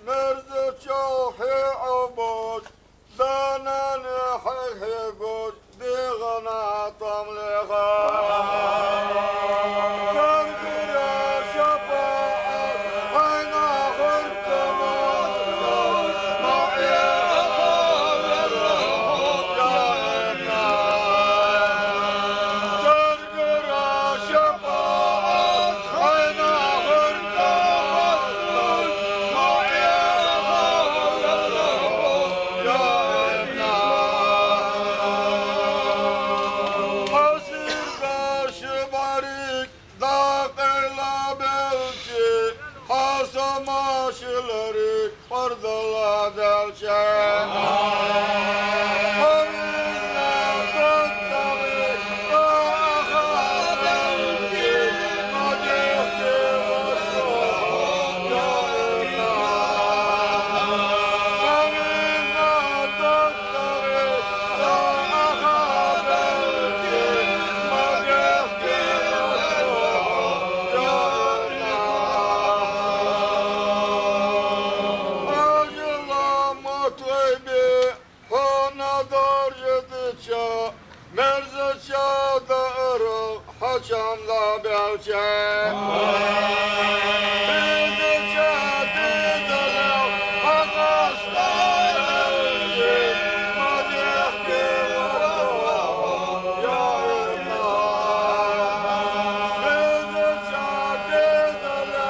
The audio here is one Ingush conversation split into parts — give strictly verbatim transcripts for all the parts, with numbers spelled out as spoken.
Мерзача хье Ӏобош, данани хьехьегош, дегӀана тӀом леха. Царгара шапаӀат хьайна хуртама, ма Ӏеха, ма Ӏеха. Хьона даржа дича, мерзача даарах хьачам да белча. Мерзача дезала хьакъаста белча, ма дехке варваха, я Аллах. Мерзача дезала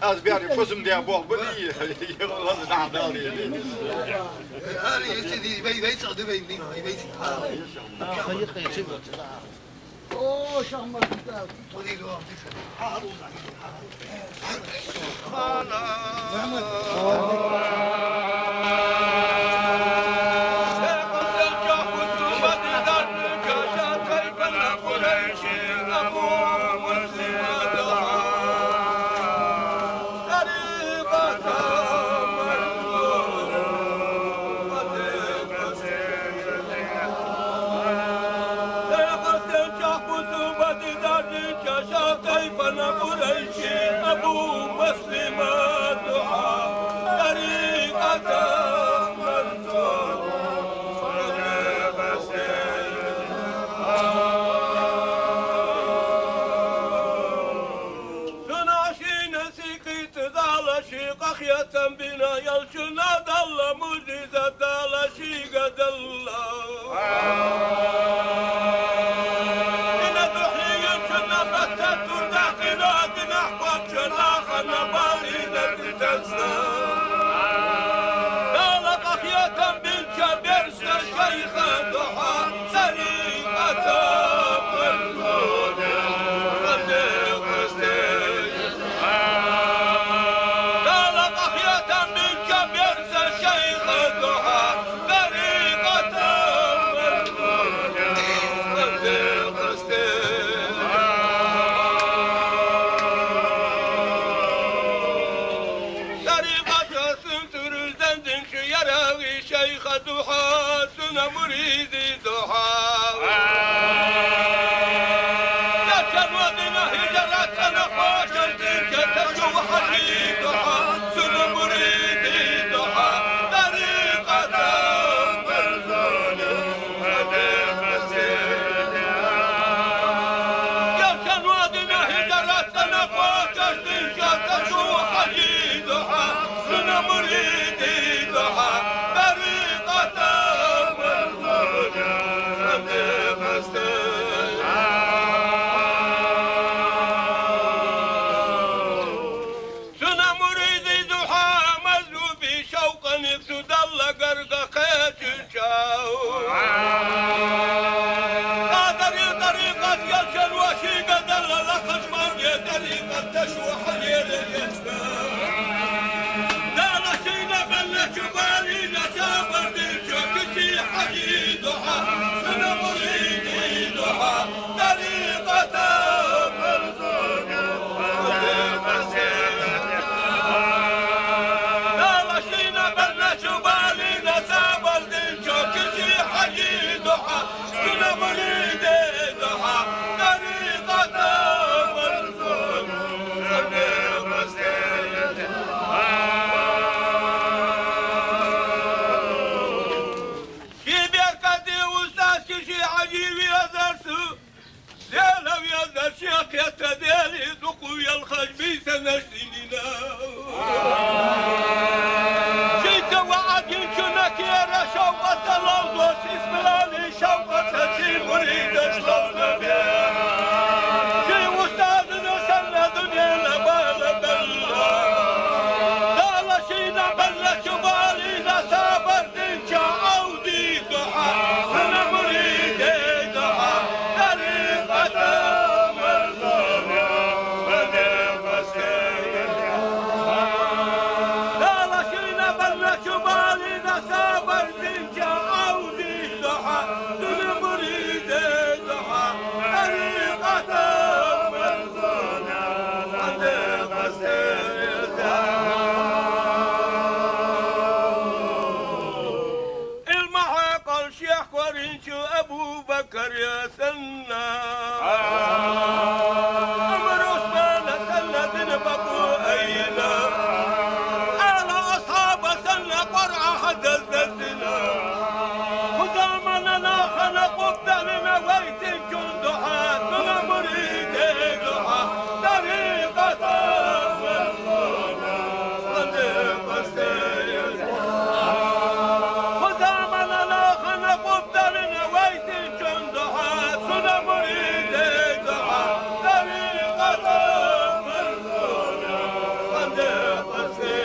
Аз бяри фусам де болх ба, ди, я лаза дӀа дали. О, шахмат. Ший къахетам бина ялчунна Далла муӀжизат Дала шийга делла. Дина духьа йолчунна баттал тур дахкина, динах кхоачача нахана балийна дитанца. Дала къахетам бинча берза шайха духьа, тӀарикъата берзоне къаьнда къаьстар. Дала къахетам бинча берза шайха духьа, тӀарикъата берзоне къаьнда къаьстар. ТӀарикъата сунтур дандинчу ярагӀи шайха духьа, цун муриди духьа. Тачан вадина хӀижрат цӀена кхоачаш динча тачу хьажи духьа, цун муриди духьа, тӀарикъата берзоне къаьнда къаьстар. Тачан вадина хӀижрат цӀена кхоачаш динча тачу хьажи духьа, цун муриди духьа, тӀарикъата берзоне къаьнда къаьстар. Цун муриди духьа мазлуби шовкъаниг цу Далла гарга кхаьчача. Къадирий тӀарикъат ялчун ва шийга делла, лакхача марде тӀарикъат тачу хьалелаеча. Дала шийна беллача балийна сабар динча кхыча хьажи духьа, цун муриди духьа, тӀарикъата берзоне къаьнда къаьстар. Дала шийна беллача балийна сабар динча кхыча хьажи духьа, цун муриди духьа, тӀарикъата берзоне къаьнда къаьстар. Ший беркате устаз кхыча хьажи везар цо, Даьла везар ший кхетта Даьла дукха велхаш бийсанаш динна. Шийца ваӀад динчунна кхера шовкъаца ловзош, Исмаили шовкъаца ший муридаш ловзабе. Ший устазана санна дунен бала белла. Дала шийна беллача балийна сабар динча Ӏовди духьа, цун муриди духьа, тӀарикъата берзоне къаьнда къаьстар. Дала шийна беллача балийна сабар динча Ӏовди духьа, цун муриди духьа, тӀарикъата берзоне къаьнда къаьстар. Ӏилма хьакъал шех коринча Абу Бакара санна, Ӏумар, Ӏусмана санна дин бакъо айина, Ӏала асхьаба санна Къуръан хьадаздаздина, кху замана нахана къубдалина вайтинчун духьа, цун муриди духьа, тӀарикъата берзоне къаьнда къаьстар. Кху замана нахана къубдалина вайтинчун духьа, цун муриди духьа, тӀарикъата берзоне къаьнда къаьстар.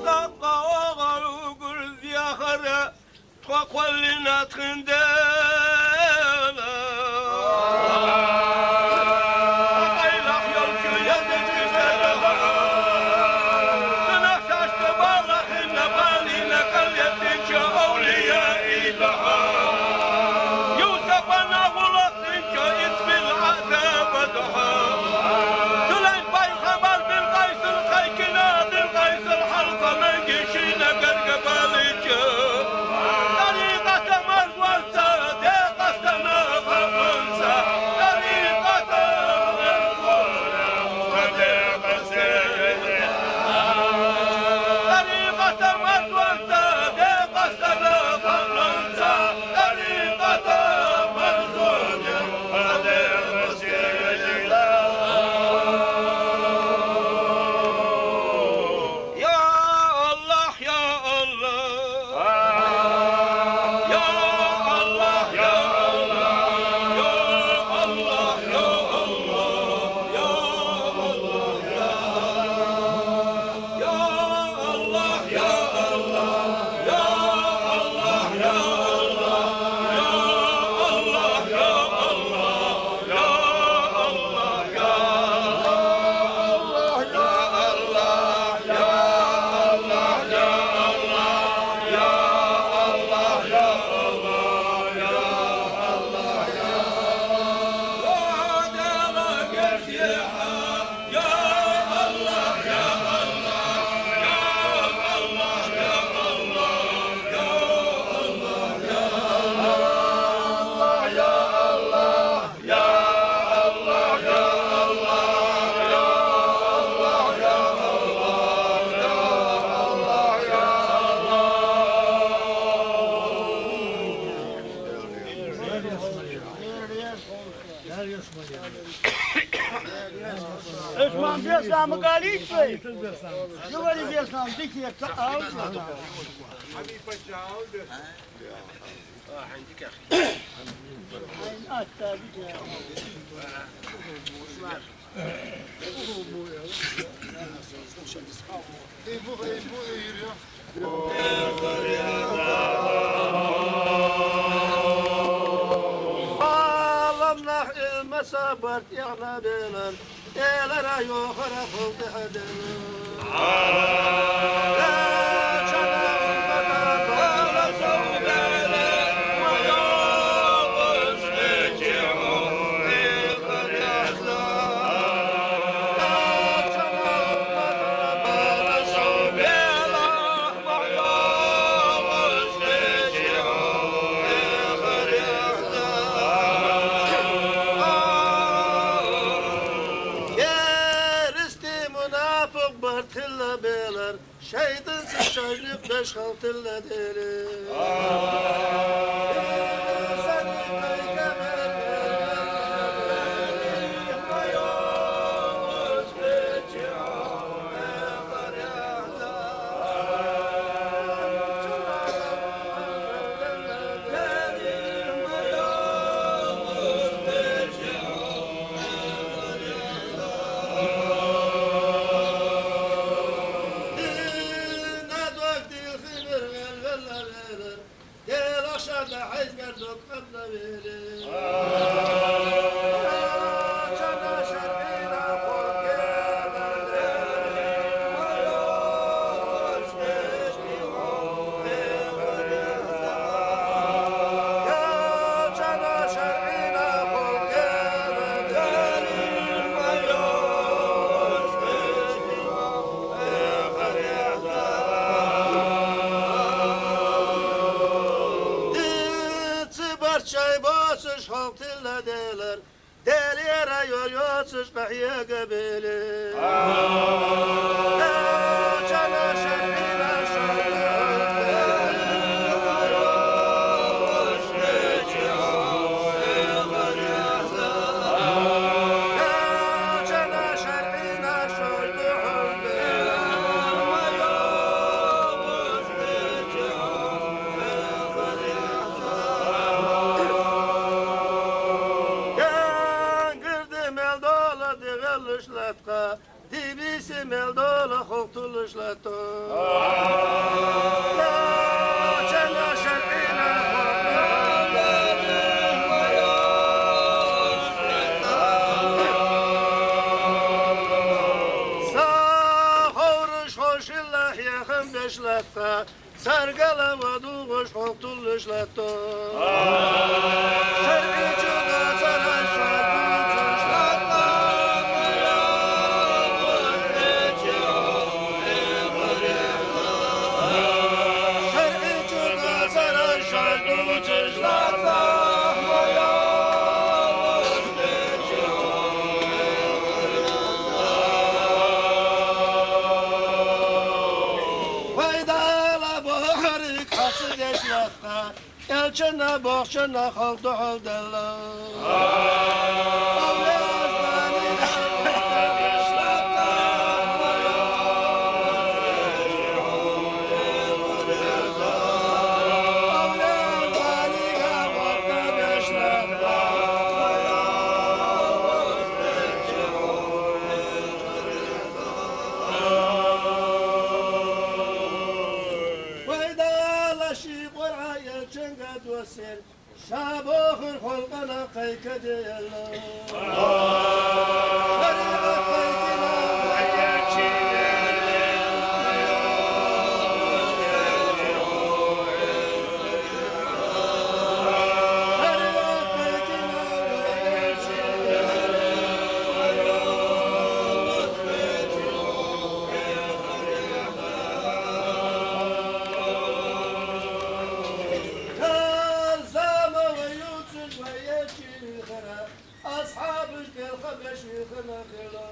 Дакъа оагӀув гурз яхар, тхо кхоьллина тхоай Даьла. Къайлах йолча язычех Даьла. Цунах шоашта бала хинна, балийна кӀал еттинча овлияий духьа, Юсупа нах гӀулакх динча Исмаил Ӏазаба духьа, Сулейм-пайхамар Билкъайсал кхайкина, Билкъайсал хьалха маьнги шийна гарга балийча, тӀарикъата марзваьнца Ишмам беслам галийт вай. Ювали беслам дикеца ал. Ӏаламнах Ӏилма са барт яхна белар, Ӏелара йохара хул тӀехьа делар. Керастий мунафикъ барт хилла белар, шайтӀанца шажниб беш халтилла делар. Цу барт шоай боацаш халтилла делар, Даьлера йоар йоацаш къахьега белар. Янгар де мел дола дегӀаллаш латка, дибиси мел дола хохтуллаш латто. Са ховраш хошилла хьехам беш латка, Саргала ва дугӀуш хьо туллуш латто. ШарӀи чу доцара шоай дувцаш латто. ШарӀи чу доцара шоай дувцаш латто. Вай Дала бохарг хьоца деш латта, Элчана бохчана халкъ духьал делла. Вай Дала ший Къуръан Элчанга доссар, ша бохар халкъана кхайкадаьлар. Зама ва юцуш ва ечи хара, асхьабаш белха беш вихана хила.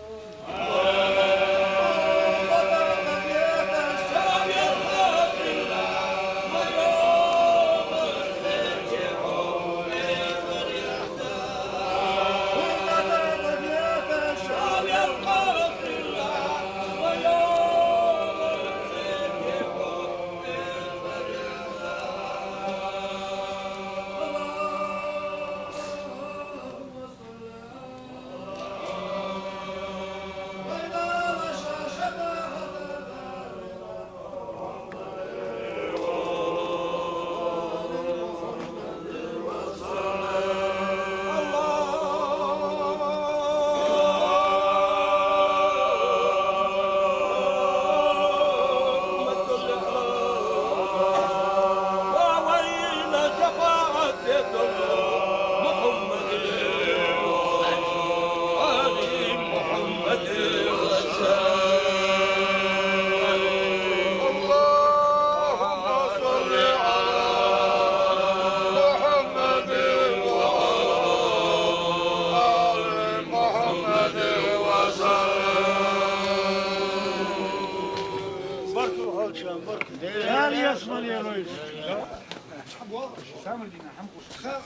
Камардина хӀама гуш. Ха-,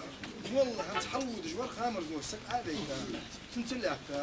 валлахӀи, хӀанз хьалводаш вар Хамарзоша саг Ӏавайта. Цунца лаьтта.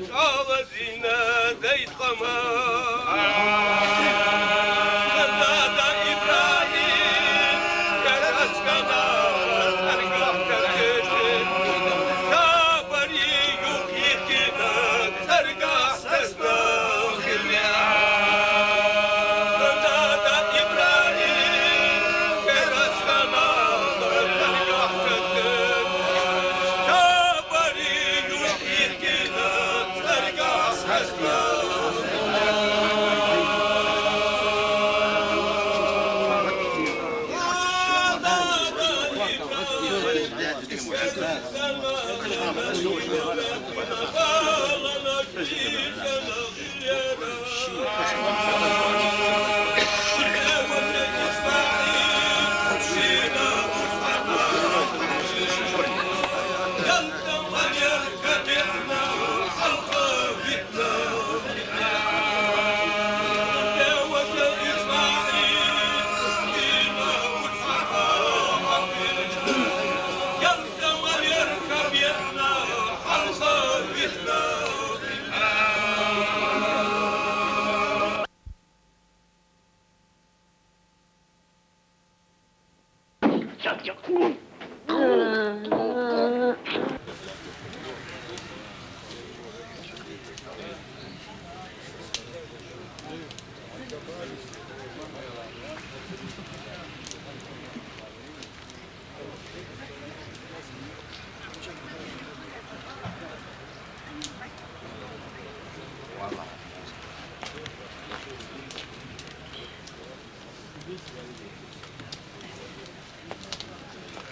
ТӀалазина дайтхама. Ханада Ибрахим, кара аскана, аргах кара эши. Хабари юхихина, царгах сасна хиря. Ханада Ибрахим, кара аскана, аргах кара эши. Хабари юхихина,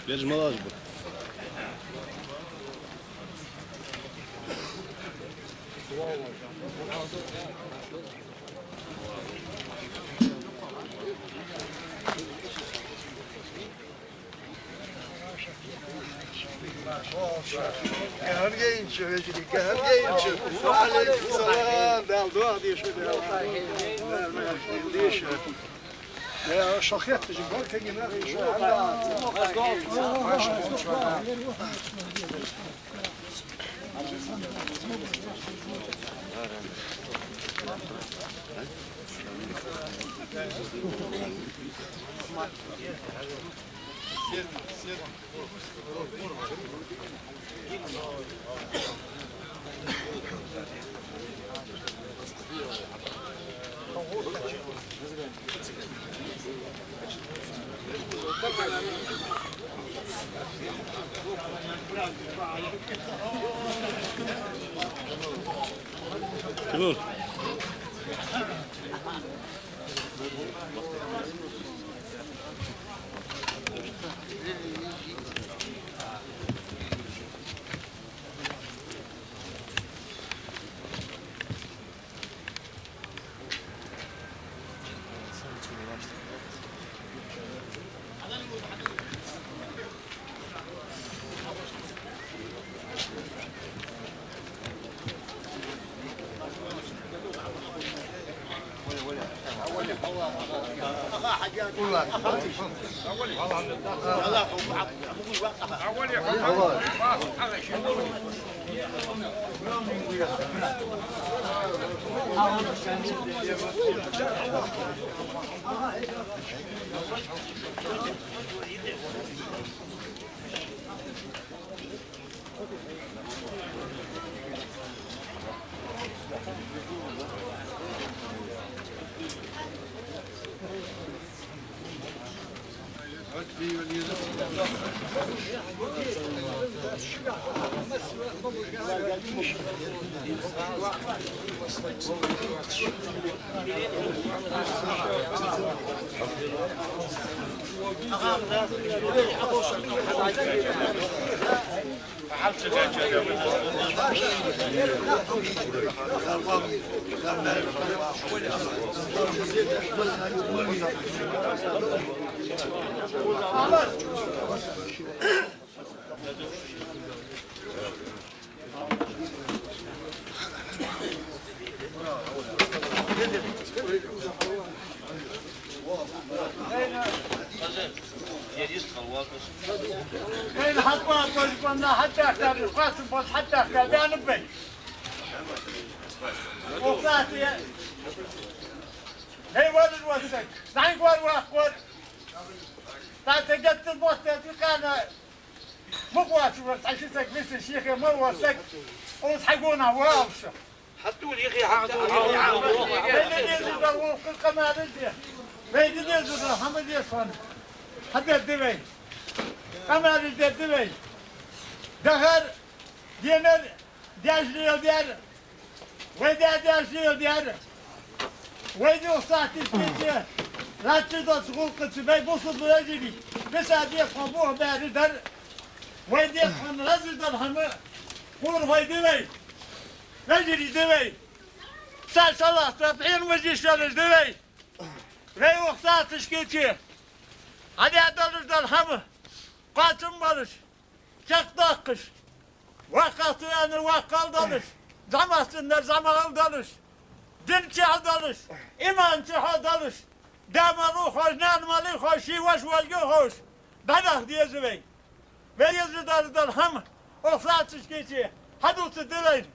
Бераш малаш ба? КӀаьнк гайнача, вежарий, кӀаьнк гайнача. Ва Ӏалайкум салам. Дала дуӀа деш, Дала дуӀа деш. Я, шо хетта жи бар кагина, шо хьана. Вайна хьатӀа ваза, ваза, ванна хьатӀа, хьатӀа, хьатӀа, хьатӀа, хьатӀа, хьатӀа, хьатӀа. Укх сахьате вай валар вола саг, зӀамига вар ваккхар. ТӀаккха геттара мотт тӀа дикана мукъа воацаш вар цхьа ши саг, виса шийхе мел вола саг, укхаза хьагонахьа ва алша. Хьатта юхе хьагу. Вай де дезар дола вокхар къамаьл де. Вай де дезар дола хӀама деза хьона. Хьадергда вай. Къамаьл дергда вай. Дахар, денар, деш леладер, вай даь деш леладер, вай духьа сахьаташка кхетаче, латташ долча гӀулакхаца вай бусалба вежарий, биса деза хьона бух баьри дар, вай деза хьона лазаш дола хӀама, хургхой да вай, вежарий да вай, са шалахьта пхьера мажлис йолаш да вай, вай укх сахьаташка кхетаче, хьадаь долаш дола хӀама, кхоачам болаш, чакхдоаккхаш, воккхагӀа ца ваьннар воккхагӀа долаш, зӀамагӀа ца ваьннар зӀамагӀа долаш, дин чухьа долаш, иман чухьа долаш, да мел ва ховш, нана мел я ховш, ший воша волга ховш, дӀадаха деза вай. Вай дезаш дола хӀама, укх сахьаташка кхетаче, хьадувцаргда вайна.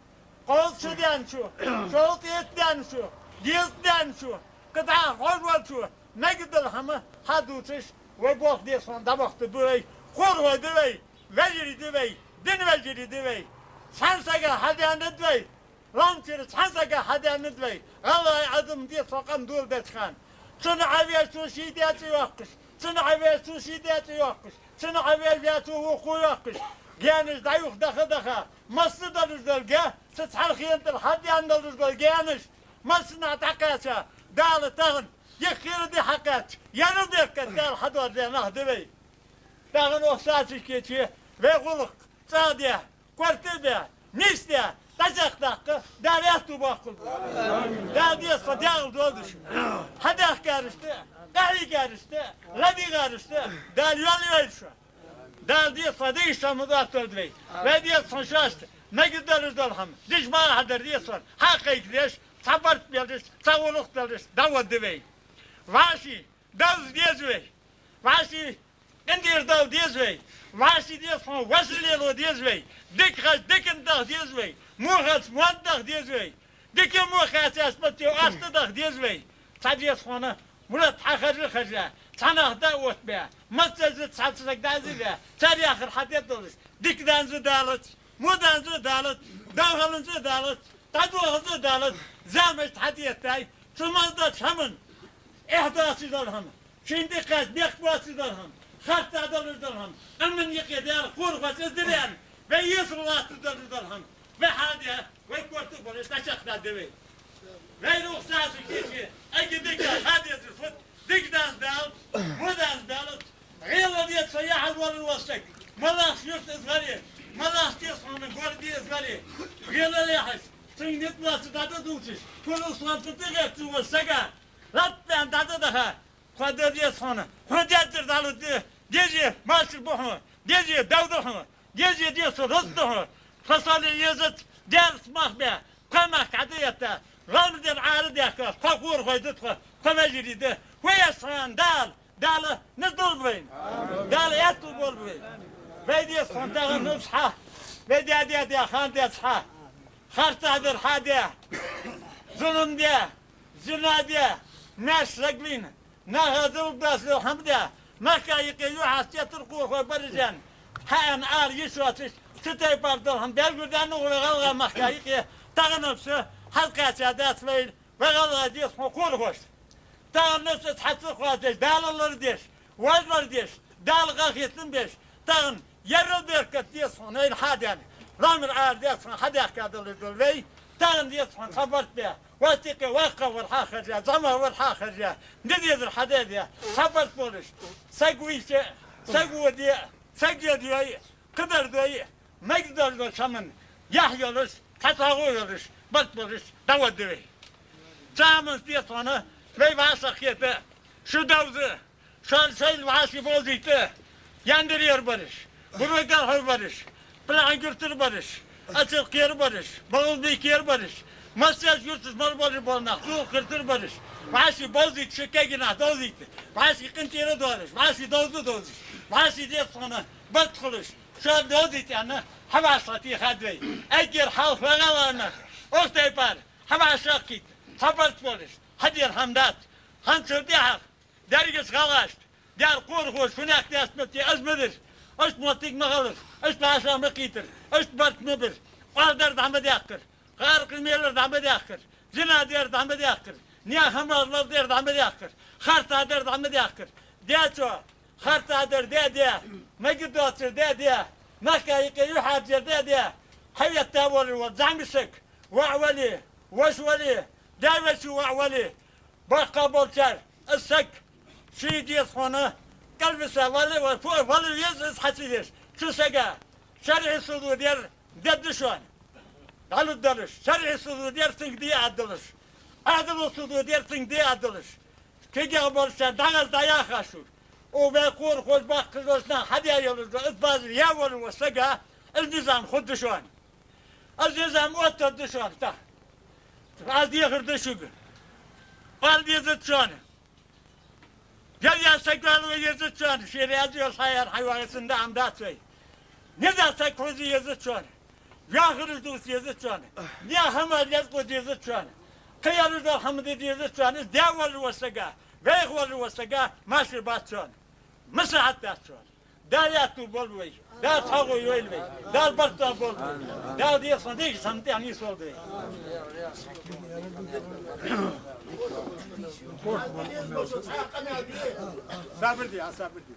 Кхоалца шу даьнначо, шовзткъеи итт даьнначо, дезткъа даьнначо, кхы дӀахо хьожа волчо, мегаргдола хӀама хьадувцаш, вай болх деза хьона дӀабахийтаргба вай, хургхой да вай, вежарий да вай, дина вежарий да вай. Цхьан сага хьадаьннад вай, лоам чура цхьан сага хьадаьннад вай, гӀалгӀай Ӏадам деза хьона къам доладеча хана. Цунна Ӏовежачо ший даь цӀи йоаккхаш, цунна Ӏовежачо ший даь цӀи йоаккхаш, цунна Ӏовежачо вокхо йоаккхаш, гаьнаш дӀа-юха даха-даха, масса долаш дола га, цу цхьан хена тӀара хьадаьнна долаш дола гаьнаш, массанахьа дӀакхаьча, Дала тахан, дика хилар ди хьакхаьчача, ерригача беркат Дала хьадоаладаь нах да вай. Тахан укх сахьаташка кхетаче, вай гӀулакх цӀагӀа де, корта бе, нийса де, дӀачакхдаккха, Дала аьттув боаккхалба. Дала деза хьона дегӀал долда шо. Хьадаьхкарашта, къахьийгарашта, ладийгӀарашта Дала йоалае вайра шо. Дала деза хьона дегӀа шоана ма дотталда вай. Вай деза хьона шоашта мегаргдолаш дола хӀама, деш мара хьадар деза хьона, хьакхайкадеш, цхьа барт белдеш, цхьа гӀулакх белдеш, дӀавода вай. ВӀаший довза деза вай. ВӀаший къинтӀера довла деза вай. ВӀаший деза хьона воша лело деза вай. Дика хилча диканна даха деза вай. Во хилча мотт даха деза вай. Дика во хецаш ма те, оаш даха деза вай. Цхьа деза хьона мурад хьахержа-хержа, цхьа нах дӀаоттабе, массаза цхьацца саг дӀаязъе, цар яхар хьаде долаш, дика даьннад Дала, во даьннад Дала, дов хиланза Дала, дӀадоагӀанза Дала, замаш хьатӀаэттай, цу мел долча хӀаман, эхь доацаш дола хӀама, шийна тӀакхаьчача бехк боацаш дола хӀама, харцахьа долаш дола хӀама, Ӏилман юкъе Дала хургхоаца из дилла, вай эсала латташ долаш дола хӀама, вай хьаде, вай корта болаш дӀачакхдаргда вай. Вай укх сахьаташка кхетаче, эггара дика хьадезар фуд, дика даьннад Дала, во даьннад Дала, гӀелал деза хьона яхьаш валар вола саг, малагӀча юрта из вале, малагӀча деза хьона городе из вале, гӀелал яхьаш, цунга низ лоацаш дӀатӀадувцаш, кулус лоацаш тӀагӀерташ вола сага, латташ дӀатӀадаха, кхо дар деза хьона, хьона дезар дӀалургда, дезе машар ба хьона, дезе дов да хьона, дезе деза рузкъа да хьона, тхо сона езац, дерригаш мах бе, кхо мехка хьатӀаэтта, лоам дер Ӏарадаьхка, тхо хургхой да тхо, тхо вежарий да, хьо эшхьан Дала, Дала низ лулба вайна, Дала аьттув болба вайна. Вай деза хьона тахан нус хьа, вай даь-даь-даь хана деза хьа, харцахьа дар хьаде, зулам де, зина де, маьрша саг вийна, наха зулам доацаш дола хӀама де, мехка юкъе юхьанца геттара хургхой бараш янна, хьаьна ара йиш йоацаш, цу тайпара дола хӀама белгалдаьннад вай гӀалгӀай мехка юкъе, тахан ше хьалкхаьча дац вай, вай гӀалгӀай деза хьона хургхоаш. Тахан нус цхьацца кхоачаш, Дала лар деш, вож лар деш, Дала къахетам беш, тахан ерригача беркат деза хьона вайна хьадаьнна, лоам дер Ӏарадаьхка хьона хьадаьхка долаш дола вай, тахан деза хьона цхьа барт бе, вай тӀакхе воккхагӀвар хьахержа, зӀамагӀвар хьахержа, де дезар хьадаьде, цхьа барт болаш, саг вийча, саг воде, саг ядйой, кхыдар дой, мегаргдолаш дола хӀаман яхь йолаш, цхьа цхьа гӀо йолаш, барт болаш дӀавода вай. Цу хӀаманца деза хьона вай вӀашагӀкхета, шу довза, шоай шоайла вӀаший бовзийта, Яндаре бараш, Бурвакалхо бараш, ПӀелхьан-Юртара бараш, Ачалкхера бараш, БагӀалбикера бараш, массайолча юрташка мел болаш бола нах, Цолхаркхера бараш, вӀаший бовзийта, шо кегий нах довзийта, вӀаший къинтӀера доалаш, вӀаший довза довзаш, вӀаший деза хьона барт хулаш, шо довзийта аьнна, хьавӀашагӀтехад вай. Эггара хьалха вай гӀалгӀай нах, укх тайпара хӀама шаккхийта, хьа барт болаш, хьа дер хӀама дац. ХӀанзчул тӀехьагӀа дерригача гӀалгӀашта, дер кхорахоша, фунех дестмати аз ма дир, аз моттиг ма хилар, аз баша ма кхийтар, аз барт ма бир, къоаладар дӀа ма даьккхар, гӀаракъа мелар дӀа ма даьккхар, зина дар дӀа ма даьккхар, наьха хӀамах леладар дӀа ма даьккхар, харцахьа дар дӀа ма даьккхар. Дечо, харцахьа дар де а де, мегаргдоацар де а де, мехка юкъе юхьӀаьржар де а де, хьаветта волаш вола зӀамига саг, воӀ вале, воша вале, даь-веший воӀ вале, боккхагӀа болчар, из саг ший деза хьона кӀалвиса вале, ва-, фу-, вала веза из хьа ца деш, цу сага шарӀий суд дар дергда шоана. ДӀалургдолаш, шарӀий суд дар цунга де а долаш, Ӏаьдало суд дар цунга де а долаш, кегий болчар дӀагӀаз дӀаяха шура. О, вай кхорахоша, боккхагӀа болча наха хьадаь йолаш да, из базар яь волаш вола сага, из низам хургда шоана. Из низам оттаргда шоана тӀаккха. Аз дехар да шуга. Ала дезац шоана. Яр яр саг вала вай езац шоана, ший раьза йолаш хьаяр хьайоагӀа цун даам дац вай. Низа саг хоза езац шоана. Яхараш дувца езац шоана. Наьха хӀамах лезкъо дезац шоана. Кхы яраш дола хӀама де дезац шоана. Из даь волаш вола сага, вайх волаш вола сага машар бац шоана. Масса хьатта дац шоана. Дала аьттув болба вай, Дала хьагӀо йойла вай, Дала барт болба вай, Дала деза хьона дегаш хӀама тӀехьа нийсволда вай. Сабар де, а, сабар де.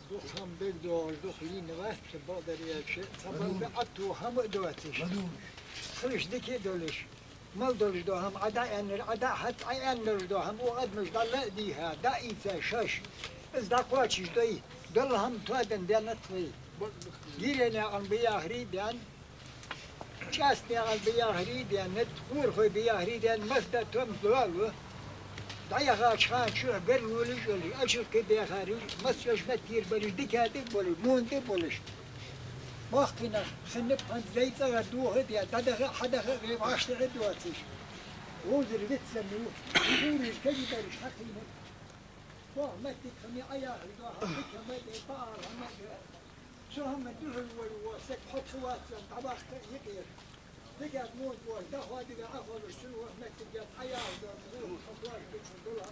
Дукха хӀама бегдоагӀаш, дукха лийнна вац, бакъдар аьлча, цхьа балда Ӏатто хӀама а доацаш. Хилаш дика а долаш, мел долаш дола хӀама Ӏа дӀааьннар, Ӏа дӀа-, хьа Ӏа аьннараш дола хӀама укх адамаша дӀа ла а дийхьа, дӀа а ийца шоаш, из дӀакхоачаш дой, дола хӀама тоаденна деннад вай. Гиренна яхар ба яхарий а даьнна, ЧӀаьстнехьа ба яхарий а даьннад, кхорахой ба яхарий а даьннад, масса да том лоалу. ДӀаяхача хана чу гаргалолаш а йолаш, ашлакхе баьхараш, масса йолча меттера бараш, дика тӀа а болаш, мун тӀа а болаш. Боккхий нах, хиннаб хӀанз дай цӀагӀара доха а де, дӀадаха а, хьадаха а, вай вӀаштӀехьа доацаш. Озар вицланну, кхураш кагий бараш хьакхийнаб. Боху меттиг хӀама Ӏа яхар доха, хӀама дика хӀама а де, баал хӀама а де. Цу хӀаман духьал волаш вола саг хьо ца вац аьнна, дӀабахка а йикъера. Дикаьд мунт волаш, дӀахо дика Ӏоховшаш, цун ваха меттиг яц, Ӏа яхар дола, хьо тоаш дича дола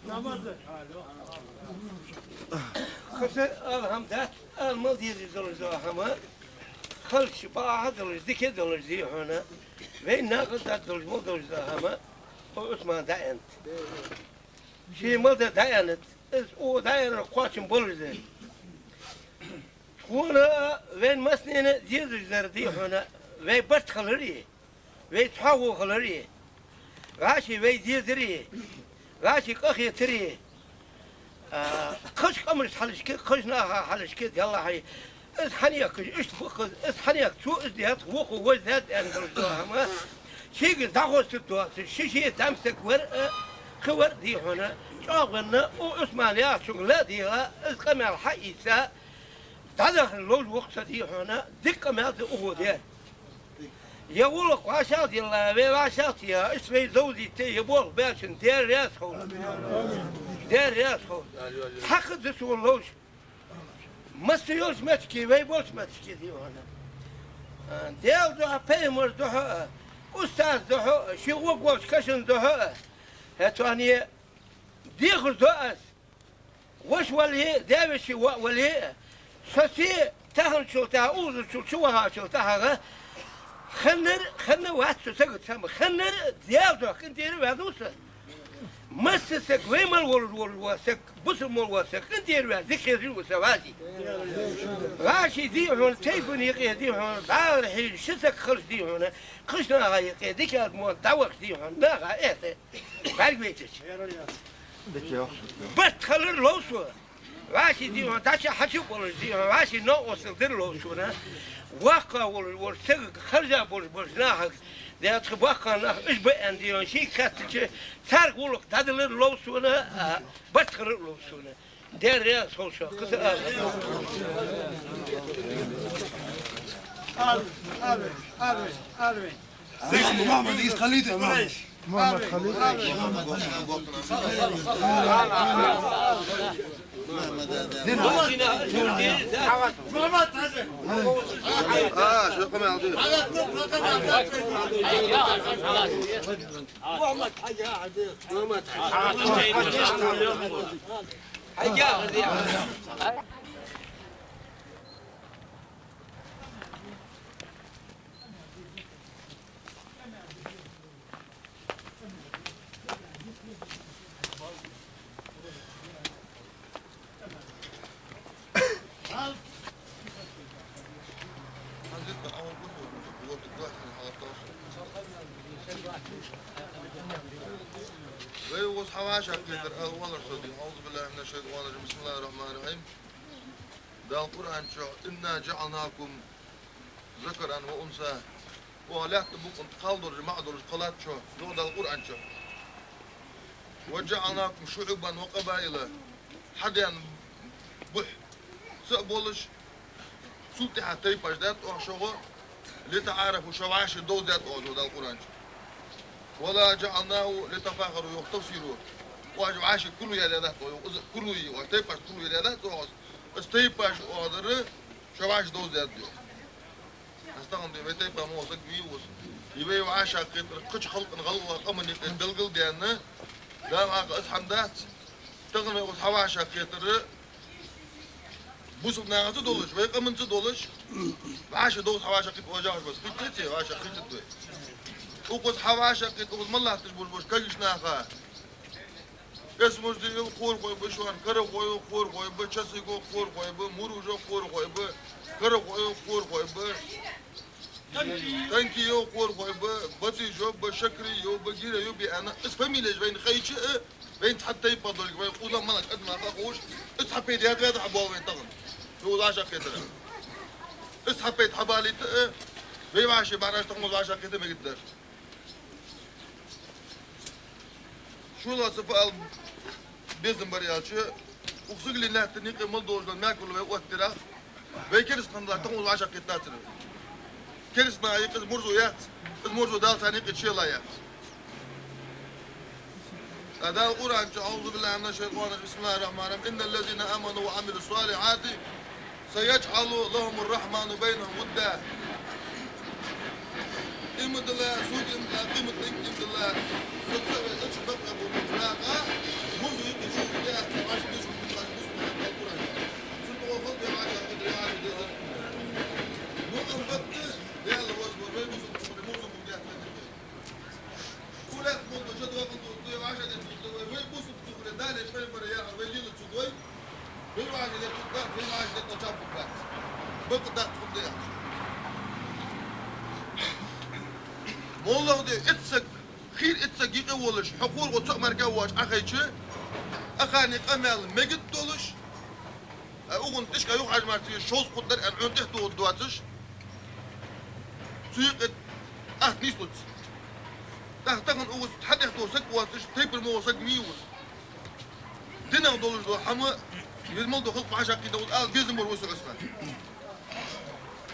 хӀама хилар. Хаса ала хӀама дац, ала мел дезаш долаш дола хӀама, хилча бакъахьа долаш, дика долаш, дий хьона, вайна накъадаргдолаш мел долаш дола хӀама, Ӏу Ӏусмана дӀааьннад. Ший мел дар дӀааьннад. Из Ӏу дӀааьннар кхоачам болаш да. Тхона а, вайна массанена а дезаш дар, дий хьона, вай барт хилар а, вай цхьоагӀо хилар а, вӀаший вай дезар а, вӀаший къахетар а, а, кхыча къамашта хьалхашка, кхыча наха хьалхашка делахь а, из хьанехкаш иштта ба-кх из, из хьанехк цо из даьд, вокхо вож даьд аьнна долаш дола хӀама, шийга дӀахоссаргдоацаш, ший-ший тӀем саг вар а, кхы вар а, дий хьона, чӀоагӀа венна, Ӏу Ӏусмана яхачунга ла а дийгӀа, из къамаьл хьаийца, дӀадахар ловш ва-кх со, дий хьона, дика къамаьл да укхо даьр. Е гӀулакх вӀашагӀ а дилла, вай вӀашагӀ а тийха, иштта вай довзийта е болх баьчун Даьла раьза хилва. Даьла раьза хилва. Цхьаккха да сона ловш. Масса йолча моттиге, вай болча моттиге, дий хьона. А, Даьла духьа, пайхамара духьа а, устаза духьа а, ший гӀоргволча каша духьа а. ХӀаьта хьона дехар ду аз. Воша вале а, даь-веший воӀ вале а, со се таханчул тӀехьа, укхазарчул чувахачул тӀехьагӀа хиннар, хинна вац со сага цхьа хӀама, хиннар Даьла духьа къинтӀера ваьннав со. Масса саг, вай мел волаш вола саг, бусалба мел вола саг, къинтӀера ваьнна, дика хезар ва со вӀаший. ВӀаший, дий хьона, тайпан юкъе, дий хьона, дӀахо хьежа ши саг хилча, дий хьона, кхыча наха юкъе дикаьд мо дӀавахача, дий хьона, наха эхь бӀаргавайта. Барт хилар лов сона. ВӀаший, дий хьона, дӀачу-хьачу болаш, дий хьона, вӀаший новкъостал дар лов сона. Воккха волаш вола сагага харжа болаш болча нахага, де тха боккхий нах уж ба аьнна, дий хьона, шийга хаьттача, царга гӀулакх дӀадалар лов сона, а, барт хилар лов сона. Даьла раьза хилва шоана, кхы са ала. Ала, ала, ала, ала. Зайд Мухьаммад, из халида, Мухьаммад. Мухьаммад Халил. А, шо къамаьл де. Вай укхаза хьавӀашагӀкхетар ала валар со дий. أعوذ بالله من الشيطان الرجيم. بسم الله الرحمن الرحيم. Дала Къуръан чу: إنا جعلناكم ذكرا وأنثى. Оаха лаьтта букъа тӀа кхал долаш, маӀа долаш кхеллад шо, йоах Дала Къуръан чу. وجعلناكم شعوبا وقبائل. Хьадаьнна бухь са а болаш, цул тӀехьа тайпаш даьд оаха шуга, لتعارفوا, шо вӀаши довзадаьд оаха, йоах Дала Къуръан чу. وما جعلناه لتفاخروا, йоах тафсиро. Оаш вӀаши кулг яьлла дац оаха, йоах, из кулг я оаха, тайпаш кулг яьлла дац оаха, из тайпаш оаха дар, шо вӀаши довзадаьд, йоах. Аз тахан де вай тайпан мо саг вий укхаза. И вай вӀашагӀкхетар кхыча халкъа гӀалгӀай къаман юкъе белгалдаьнна, Дала хьакъ аз хӀама дац. Тахан вай укхаза хьавӀашагӀкхетар бусалба нахаца долаш, вай къаманца долаш, вӀаши довза хьавӀашагӀкхетар вожагӀаш бац. Кхетадий вай, вӀашагӀкхетадий вай. Укхаза хьавӀашагӀкхетар, укхаза мел латташ болаш бола кагийча наха. Эсмурзиев кхорахой ба шоана, Карахоев кхорахой ба, Часыгов кхорахой ба, Муружев кхорахой ба, Карахоев кхорахой ба, Танкиев кхорахой ба, Батыжов ба, Шакриев ба, Гиреев ба аьнна, из фамилеш вайна хайча а, вайна цхьа тайпа долга, вай къулам мала кӀадма ховш, из цхьа пайда яд ваьда хьабоал вайна тахан. Ну, лаша хетара. Из цхьа пайда хьабалийта а, вай вӀаши бӀараш тахан лаша хета мегаддар. ШоллагӀа цхьа фу ала безам бар аьлча, укх сигален лаьттан юкъе мел долаш дола маькал вай оттадир аз. Вай керастанаш тахан вӀашагӀкхетацар. Керастанаха юкъе из мурзо яц, из мурзо Дала царна юкъе чуйилла яц. Дала Къуръан чу: أعوذ بالله من الشيطان الرجيم. بسم الله الرحمن الرحيم. إن الذين آمنوا وعملوا الصالحات سيجعل لهم الرحمن بينهم ودا. Иман дилла, сога иман дилла, къематдийнага иман дилла, со цаӀ ве, ачу бакъа бу, наха, мурзо юкъе чу, я, ас цаӀ вӀаши деш, бу, бу, бу, Алкуран. Цун тӀа вахал, я, вӀаши, я, вӀаши, деза. Ну, ам бакъа, я, ла, воз, воз, вай, мурзо, мурзо, мурзо, я, цаӀ ве. Кулак мунда жа доакъал ду, ду вӀашагӀдеш ду, ду вай, вай бусалба цу хуле, Дале пайхамара яхар вай лела ца дой, вай вӀашагӀдеш ду дац, вай вӀашагӀдеш ду чаппу бац. Бакъ дац хӀама да яхаш. МоллагӀа де итт саг, хийра итт саг юкъе волаш, хьо кхоаргӀа цаӀ мара воацаш Ӏохайча, ахани къамаьл мегаш долаш, а, угӀун тӀишка юха хьажа мара цига шовзткъа дар аьнна, Ӏун тӀехьа тохаргдоацаш, цу юкъе атта нийслуц. ТӀаккха тахан укхаза хьатӀехьа тоха саг воацаш, тайпара мо саг вий укхаза. Динах долаш дола хӀама, ер мел дола халкъ вӀашагӀкхийтта укхаза ала безам бар ва со Ӏусман.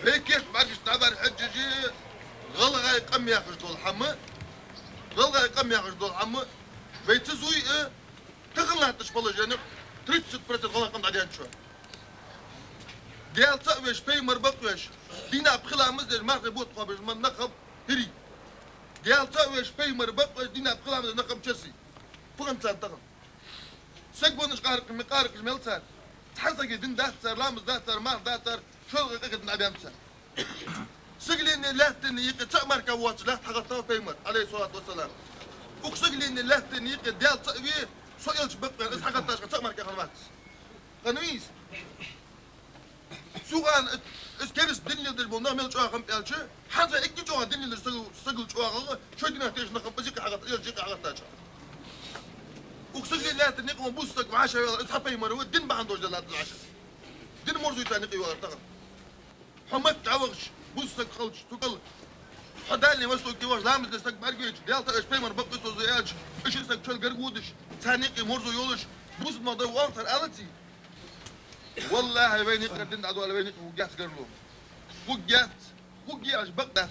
Вай кийча бӀаргашта дӀабӀарахьежача, гӀалгӀай къам яхаш дола хӀама, гӀалгӀай къам яхаш дола хӀама, вай ца зуй а, тахан латтача положенех тридцать процент гӀалгӀай къам дӀадаьннад шоана. Даьла цаӀ веш, пайхамар бакъвеш, дийнахьа пхи ламаз деш, мархий бутт кхоабаш ма нах хӀама хӀирий. Даьла цаӀ веш, пайхамар бакъвеш, дийнахьа пхи ламаз деш нах хӀама часий. Фу хиннад царна тахан? Саг веннача къаракъ-, къаракъаш мел цар. Цхьан сага дин дац цар, ламаз дац цар, марха дац цар, шоллагӀа къахетам дӀабаьннаб цар. Сигаленеи лаьттанеи юкъе цаӀ мара воацаш латта хьагӀаттав пайхамар, Ӏалайхи ссалату вассалам. Укх сигаленеи лаьттанеи юкъе Даьла цаӀ ве, со элча бакъвенна, из хьагӀатташ цаӀ мара хиннавац. Хиннавий из? Цу хана из кераста дин леладеш бола нах мел чӀоагӀа хиннаб аьлча, хӀанз а эггара чӀоагӀа дин леладеш саг-, сагал чӀоагӀа, шоай динах тешаш нах хиннаб, из юкъе хьагӀатта, элча юкъе хьагӀаттача. Укх сигален лаьттан юкъе ма бусалба саг вӀашагӀвелар, из хьа пайхамар ва, дин бахьан долаш даллад из вӀаши. Дин мурзой царна юкъе йоалар тахан. Хьо Макка дӀавахача, бусалба саг хилча, цу кӀал, хьо Дальний Восток тӀа вахача, ламаз деш саг бӀаргавайча, Даьла цаӀ веш, пайхамар бакъвий со аьлча, уж саг чул гаргадеш, царна юкъе мурзо йолаш, бусалба нах дӀавахар алаций? ВаллахӀи, вайна юкъера дин дӀадоале, вайна юкъе хургьяц гарло. Хургьяц, хургья аьлча бакъ дац.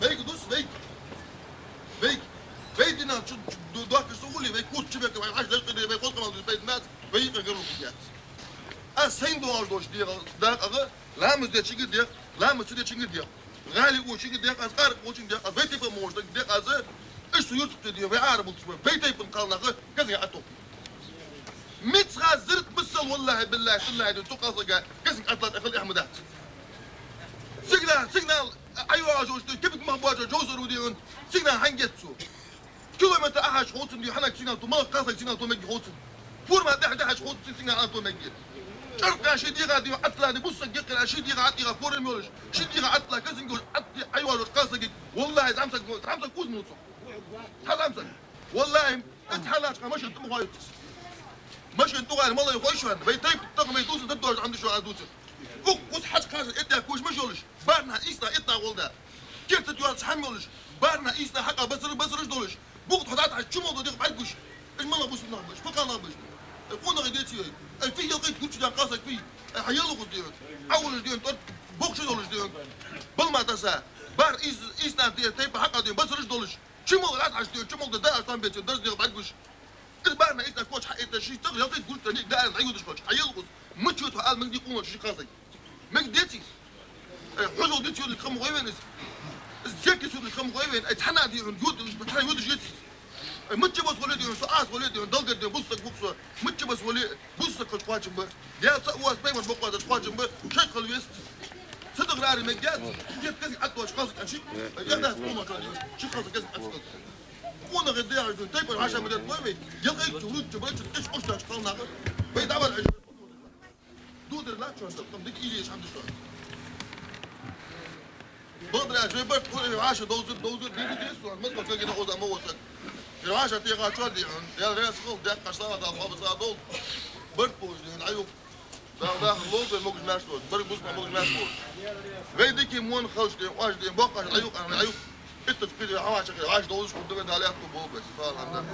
Вайга дус, вайга. Вайга дина чу ду-, дохкаш со гули, вай курт чу бека, вай хьаж леш къиде, вай холкъамал дус, вай дмац, вай йикъа гару яц. Аз сайна доагӀаш долча дегӀа дакъагӀа, ламаз дечунга дегӀ, ламаз ца дечунга дегӀ. ГӀали учунга дегӀ аз, къаркъа учунга дегӀ аз, вай тайпа мошта дегӀ аз, иштта юртах дегӀ, вай Ӏараб улташ, вай тайпан кхалнаха, казга ату. Мицха зирт мисал, валлахӀи, биллахӀи, тиллахӀи, цу кхалсага, казга атлат ахал Ахмадат. Сигнал, сигнал, айважо, что кибик махбажо, Джозер удион, сигнал хьангет цу. Километр ахьаш хоцун ди хьанак сигнал ту, малак касак сигнал ту меги хоцун. Пурма дехь дехьаш хоцун сигнал ан ту меги. Чарка ши дига ди атлани, бусса геккера ши дига атига корем йолаш. Ши дига атла казин гол атти айвалаш касаги. Валлахи, замсак, замсак куз муцу. Ха замсак. Валлахи, эт халач ка машин тум гойт. Машин тугар малай хойшван. Вай тайп таг вай дузу дабдож амдуш ва дузу. Ук кус хаж каж эт я куш машолаш. Барна иста эт на голда. Керта дуац хьам йолаш, барна ийсна хьакъа базар-, базараш долаш, бухт хьадат хьа чумал додих бӀаргуш. Ай мала бусу нах баш, пакъа нах баш. Ай къонах деций ай. Ай фи ялкъай гучу дан къасак фи. Ай хьа ялугъус ден. Авулаш ден, тор бохша долаш ден. Балма таса. Бар ийс-, ийсна де, тайпа хьакъа ден, базараш долаш. Чумал рат хьаш ден, чумал да, да, аш там бецен, даз дих бӀаргуш. Из барна ийсна коч хьа, это ши таг ялкъай гучу ник да, ай юдаш коч. Хьа ялугъус. Мачу то ал мин ди къонах ши къасак. Мег деций? Э, хьожал деций юдаш хам гойвен из. Из зеки юдаш хам гойвен. Ай цхьана ди хьун юд, цхьана юдаш еций. Ай мачча бас вале ди хьун, со ас вале ди хьун, далгар ди хьун, бусса гуксо. Мачча бас вале, бусса каш квачим ба. Я ца у вас пейман бокъа даш квачим ба. Шай хал вест. Садагъ рари мег яц. Дет кази атваш хазак анши. Я дас кума кали. Ши хазак кази атваш. Къонах де хьаждун, тайпа хьаша мадет лой вай. Ялкъай чу, рут чу, бачу, тиш къушташ халнаха. Вай давар хьажа. Дудер лачо, там дик ири шам дишо. Бадра, жой барт, ху, хьаша, довзур, довзур, диди дису, мас, мас, гина, оза, ма, оза. Хьаша, ти, хачо, ди, я, рес, хул, дек, кашла, да, хаб, за, дол. Барт, пуж, ди, аюк. Да, да, лол, ди, могуш, мяш, лол. Барт, бус, могуш, мяш, лол. Вай дики, мон, халш, ди, аш, ди, бок, аш, аюк, ан, аюк. Итт спири, хьаша, хачо, аш, довзуш, ху, ди, да, лят, ху, бол, бес, фал, анда.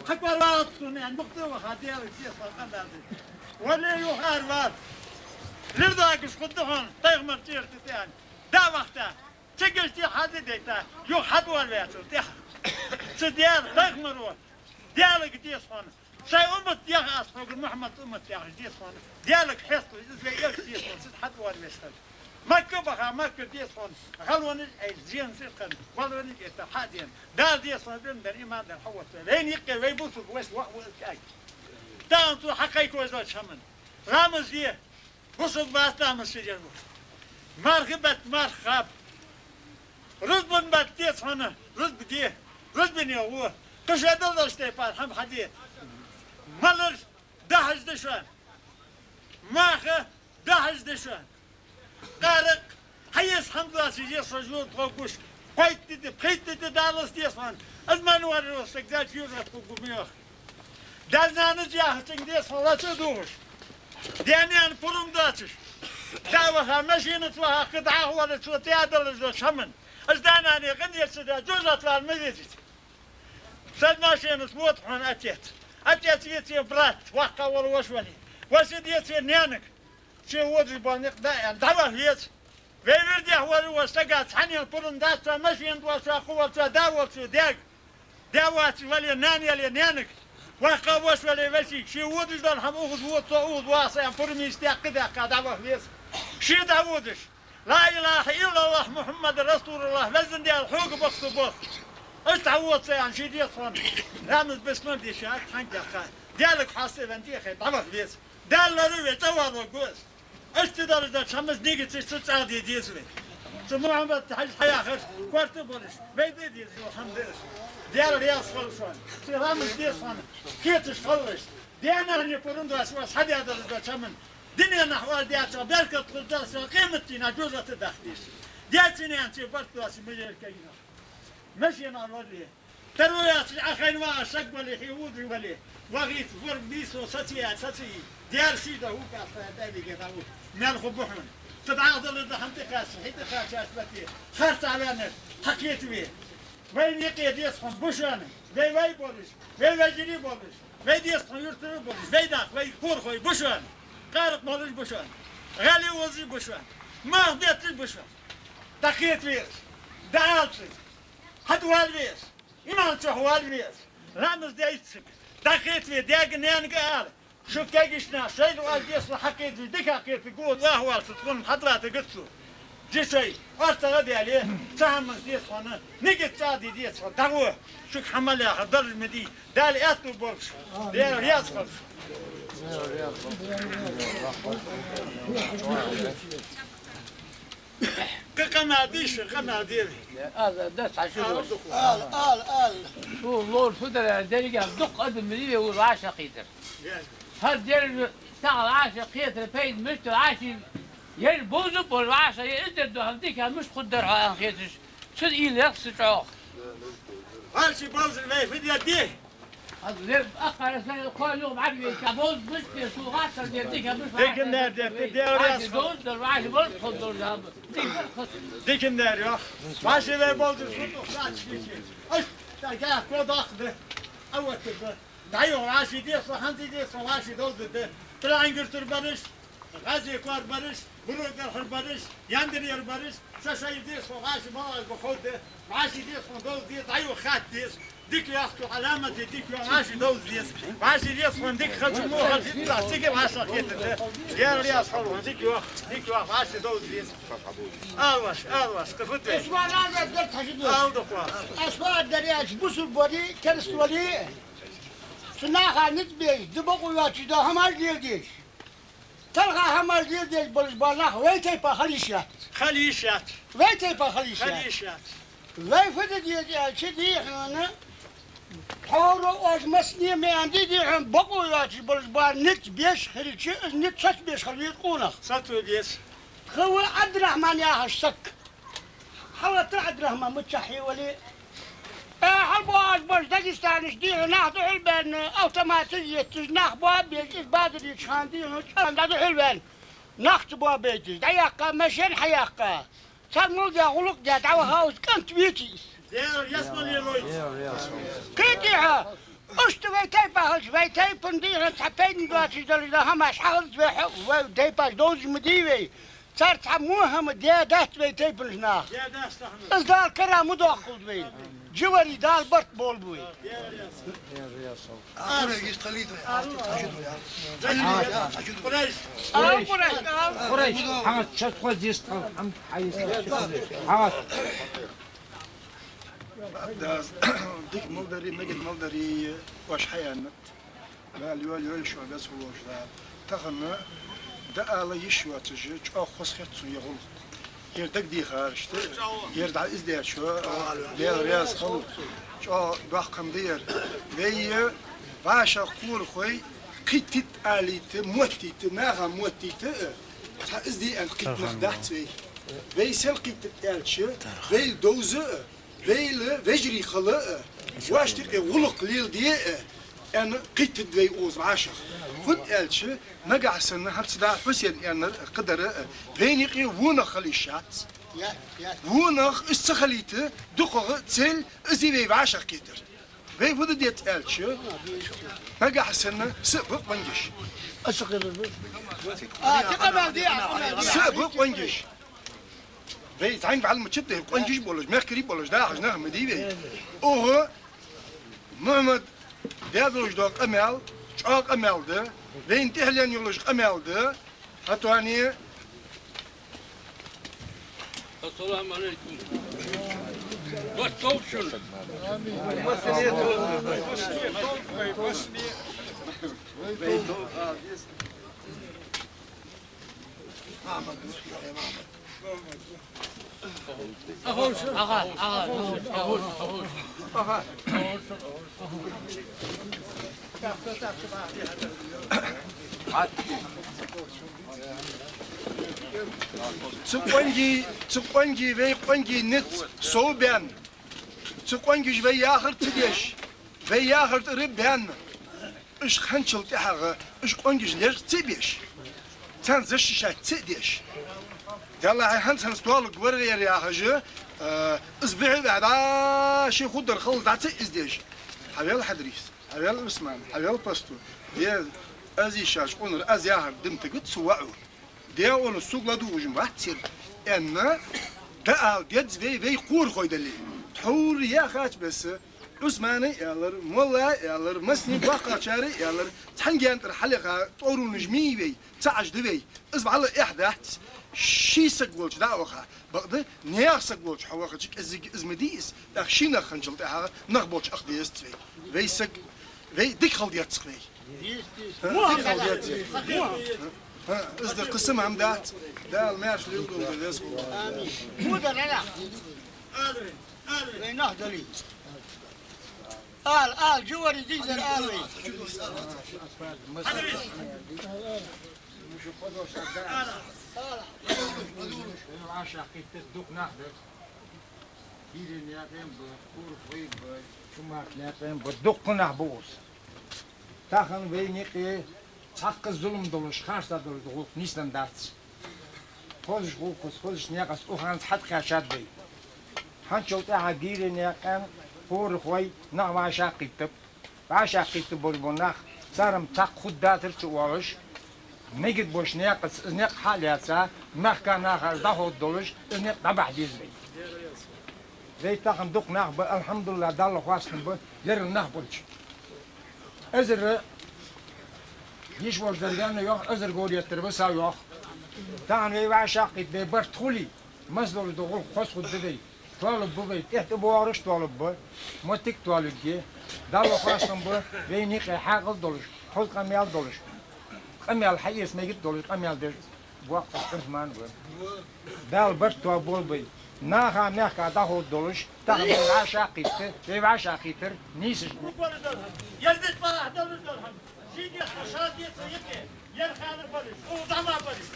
Хьакъ вар вац сона, аьнна, мукъа ваха Даьла деза хьона къамаьл де. Вале юха ара вар. Лир дагаш хургда хьона, пайхамар цӀерта тӀа аьнна. Да вахта. Цига тӀа хьадийта, юха хьатӀавоалаваьчул тӀехьа. Цу Даьла пайхамаро, Даьлага деза хьона. Шоай уммат яха аз хьога, Мухьаммад уммат яхаш деза хьона. Даьлага хьесталуш, из вай элча деза хьона, цу тӀа хьатӀавоалавеш хилар. Макка баха, Макка деза хьона. ГӀалонаш а айса, зенаш а кхаьча, валонаш а этта, хьа а дена. Дала деза хьона, бен бен иман дар хьаоттаве. Вайна юкъе вай бусалба воша воӀ ва из кӀаьнк. Тахан цо хьакхайкаеш долча хӀаман. Ламаз де, бусалба вац ламаз ца деш вола. Мархий бетта марха хаб. Рузбан бетта деза хьона, рузба де, рузбане гӀо. Кхы шоай далараш тайпара хӀама хьаде. Малар дахьаш да шоана. Маха дахьаш да шоана. Къаракъ, хьаэца хӀама доацаш, еза хьо жур тхо гуш. Кхойтта ди, пхийтта ди даллалца деза хьона. Аз ман варро саг даьча юрат хӀугу мех. Даьла-нанас яхачунга деза хьона лаца дувгӀаш. Даь-наьна пурам доацаш. Да ваха, машинаца ваха, кхы дӀахо вале, цо тӀадаллаш дола хӀаман. Аз да-нана къинтӀера ца даь, жожагӀате вала ма везий. Са машинаца вода хьона отец. Отец веце брат, воккха вола воша вале. Воша деце наьнага. Ший водаш бола никъ да аьнна, дӀаваха веза. Вай вирдехь вар ва сага цхьанне пурам дац, цо машина доацаш, кхы волча да волча даьга. Да воацаш вале, нана яле, наьнага. Воккха воша вале, вешийга. Ший водаш дола хӀама укхаза вода, цо укхаза воагӀа са аьнна, пурам ийца даьккха, даьккха дӀаваха веза. Ше дӀаводаш. Ла илахӀа иллаллахӀ, Мухьаммад расулуллахӀ, везан Даьла, хьога боху со боху. Аз дӀавода са аьнна, ше деза хьона. Рамаз бисмар дийша, хьан даьккха. Даьлага хьастта венна тӀехьа дӀаваха веза. Даьла лораве, цӀа вала гуз. Иштта долаш да, цхьамма нигат ца чӀагӀде деза вай. Цу Мухьаммад-Хьажа хьаяхар, корта болаш, вай де деза, алхьамдулиллахӀ. Даьла раьза хилва шоана. Цу рамаш деза хьона, кхеташ хилалаш. Даь-нана пурам доацаш, хьадаь долаш да цхьамма. Дунен нах вар децо, беркат хургда цо, къематдийнахьа жожагӀате даха деза. Даьца-наьнаца барт доацаш, ма ер кагий нах. Машина вале. Таро яц, Ӏа хайна вагӀаш саг вале, хье водаш вале, вахийта, ворг нийсо саций, саций, дера ший да хӀу каста, дӀавига дӀаву, мел ху бу хьона. Цу дӀахо далар да хӀама тӀакхаьчача, хье тӀакхаьчача бати, харцахьа ваьннар, хьакхетаве. Вайна юкъе деза хьона бу шоана, вай вай болаш, вай вежарий болаш, вай деза хьона юртара болаш, вай нах, вай корахой бу шоана, къаракъ болаш бу шоана, гӀали вазаш бу шоана, мах детташ бу шоана. ДӀакхетаве, дӀаалцаш. ХьатӀавала веза, иман чухь вала веза, ламаз дайццаг, дӀахетаве, даьга-наьнага ала, шо кагийча наха шоайла оаз деза хьакхетаве, дика хьакхетаве, гу ваха валца тхона хьатӀаватаргда цо. Ди шоай, орцагӀа а даьле, цхьа хӀаманца деза хьона, нигат чӀагӀде деза хьона, дӀагӀо, шуга хьа мел яхар дарж ма дий, Дала аьттув болаш, Дала раьза хилва шоана. Кхы къамаьл дийша, къамаьл де. Ала, да, цхьа шу. Ала, дукха. Ала, ала, ала. Цу лор фу дар аьлча, деррига дукха адам ма дий вай вӀашагӀкхетар. ХӀара деррига тахана вӀашагӀкхетар пайда мишта да, вӀаший ер бовза а бовзаш вӀаший, ер издер ду хӀама дика мишта хургдар хьо аьнна хеташ. Цу ийла яхса чӀоагӀа. ХӀара ши бовзар вай фу дер де? Аз лер акхар сай кхойл юха бӀарвейча, бовз бус пе, су гӀаттар дер дика бус. Дикандаьр дер, де дер аз яс. Доздар, вӀаши валт хол дор дам. Дикандаьр, йох. ВӀаши вай бовзар су дух сач кичи. Аш, та гах ко дахда. Аватда. ДӀайо вӀаши десо, хӀанзи десо, вӀаши довзда. Тра ангиртур бараш. ГӀазе кор бараш, буро гархар бараш, яндир яр бараш, ша шай дес хо гӀаши малаш баховда, вӀаши дес хо довз дес, дӀайо хат дес, дик яхту Ӏаламате дик йо гӀаши довз дес, вӀаши дес хо дик хачу мо хачу итла, цига вӀаша хетта, яр яс хо дик йо, дик йо гӀаши довз дес. Алваш, алваш, кафут. Эсман ада дер таши дес. Алдуква. Эсман ада дер яч бусур бори, керст вали. Цу наха низ беш, дубакъу йоацаш да хӀамаш лелдеш. Талха хӀамаш лелдеш болаш бола нах вай тайпа хила йиш яц. Хила йиш яц. Вай тайпа хила йиш яц. Хила йиш яц. Вай фу де деза аьлча, дий хьона, Тхьовра оаш массане а ма аьннадий хьона, бокъо йоацаш болаш бола низ беш хилча, из низ соцабеш хила веза къонах. Соцаве беза. Тха ва Ӏабдурахьман яхаш саг. Хьалатта Ӏабдурахьман, мичахьа вале а. Э, хьалбоагӀаш бола Дагестанаш дий хьона, нах духьалбаьнна, автоматаш етташ, нах боабеш, из базарийча хана дий хьона, чӀоагӀа дӀадухьалваьнна, нах чу боабайташ, дӀаяьккха, машен хьаяьккха. Цар мел даь гӀулакх даь дӀавахав из, кӀант вийций из. Дера яс ма лелой. Кхетий хьо, иштта вай тайпа хилча, вай тайпан дий хьона цхьа пайдана доацаш долаш дола хӀамаш хьахилац вай хьо-, вай тайпаш довзаш ма дий вай. Цар цхьа во хӀама даь дац вай тайпанаш нах. Из Дала кара ма доаккхалда вайна. Жи варий, Дала барт болба вай. Къурайш, Къурайш, Къурайш, хьа чат хоза дистхал, хьа, хьа йист. Хьа. Да, дика мел дарий, мегаргда мел дарий, оаш хьааьннад. Дала йоалае йойла шо, веза хулаш Дала. Тахан дӀаала йиш йоацаш, чӀоагӀа хоза хет сона ер гӀулакх. Ер дагадехарашта, ер дӀа из деш шо, Даьла раьза хилва, чӀоагӀа доккха хӀама да ер. Вай вӀашагӀкхорахой кхийттад алийта, моттийта, наха моттийта, цхьа из де аьнна кхийтта нах дац вай. Вай сел кхийттад аьлча, вайл довза, вайл вежарий хила, воашта юкъе гӀулакх леладе аьнна кхийттад вай укхаза вӀашагӀ. Фуд аьлча, нагахьа санна хӀанз цу да Хьусена аьннар кхыдар, вайна юкъе во нах хила йиш яц. Во нах из ца хилийта, дукхагӀа цел из я вай вӀашагӀкхетар. Вай фу де деза аьлча, нагахьа санна са а ба къонгаш. Са а ба къонгаш. Вай зӀамига вӀалла ма чудаьлча, къонгаш болаш, мехкарий болаш дахаш нах ма дий вай. Укх Мухьаммада даь долаш дола къамаьл чӀоагӀа къамаьл да, вайна тӀехьленна йолаш къамаьл да. ХӀаьта а, Ассаламу Ӏалайкум. Барт долда шун. Цу къонгий, цу къонгий, вай къонгий низ совбаьнна, цу къонгаш вай яхар ца деш, вай яхар тӀара баьнна, уж ханчал тӀехьагӀа, уж къонгаш лерхӀа ца беш, царна защищать ца деш. Даллахьа, хӀанз-хӀанз тоалургвар ер яхаш, э, из бихьа ваьхьа, ший хургдар хала дӀа ца из деш. Хьавел, Хьадрис, хьавел, Ӏусман, хьавел, Пастух. Е, аз йиш яц къонар, аз яхар димтагат цу ваӀу. Даьла, сога ладувгӀаш вац ер, аьнна, дӀаала деза вай, вай корахой дале. Тхьовра яхача беса, Ӏусмана аьлар, молла аьлар, массане боккхагӀчара аьлар, цхьан гаьна тӀара хьалъяха тӀоронаш ма йий вай, ца Ӏаш да вай. Из вӀалла эхь дац, ший саг волча дӀа а ваха. Бакъда, наьха саг волча хьо вахача кӀезига из ма дий из, тӀаккха ший нах ханчал тӀехьагӀа нах болча ах дезац вай. Вай саг, вай дика хила деза вай. Мо хӀама дац. ХӀа, из да кхы сама хӀама дац. Дала маьрша леладолда веза хулва. Амин. Мо дар ала. Вай нах дале. Ала, ала, жуварий дийзар ала вай. Ала. ВӀашагӀкхийтта дукха нах дар. Гире наькъа а ба, Курхой а ба, Чумарт наькъа а ба, дукха нах ба укхаза. Тахан вайна юкъе цхьаккха зулам долаш, харцахьа долаш дола гӀулакх нийсденна дац. Хозача гӀулакхаца, хозача наькъаца укх хана хьатӀакхаьчад вай. ХӀанзчул тӀехьагӀа Гире наькъан, Курхой нах вӀашагӀкхийттаб. ВӀашагӀкхийтта болаш бола нах, цар-м цхьаккха хургдацар ца оалаш, мегаргболча наькъаца из никъ хьа а лаьца, мехка наха из дӀаховргдолаш, из никъ дӀабахьа деза вай. Вай тахан дукха нах ба, алхьамдулиллахӀ, Далла хоастам ба, леррина нах болча. Эзар йиш йолаш дар венна йоах, эзар говр еттар ва са йоах. Тахан вай вӀашагӀкхийтта вай барт хуле, массадолаш дола гӀулакх хоза хургда вай. Тоалургба вай, тӀехьа тӀабоагӀараш тоалургба, моттиг тоалургья. Далла хоастам ба, вайна юкъе хьаькъал долаш, хоза къамаьл долаш, къамаьл хьаэца мегаргдолаш къамаьл деш боккхагӀа Ӏусман ва. Дала барт тоаболба вай. Наха мехка дӀаховргдолаш, тахан вай вӀашагӀкхийтта, вай вӀашагӀкхетар нийсача. Ер деш балахь далар дала хӀама. Ший дехьа ша деца йике, ер хана балаш, укх зӀамагӀа балаш.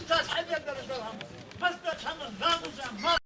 Цас хьадер далар дала хӀама. Масса хӀама, ламаза, ма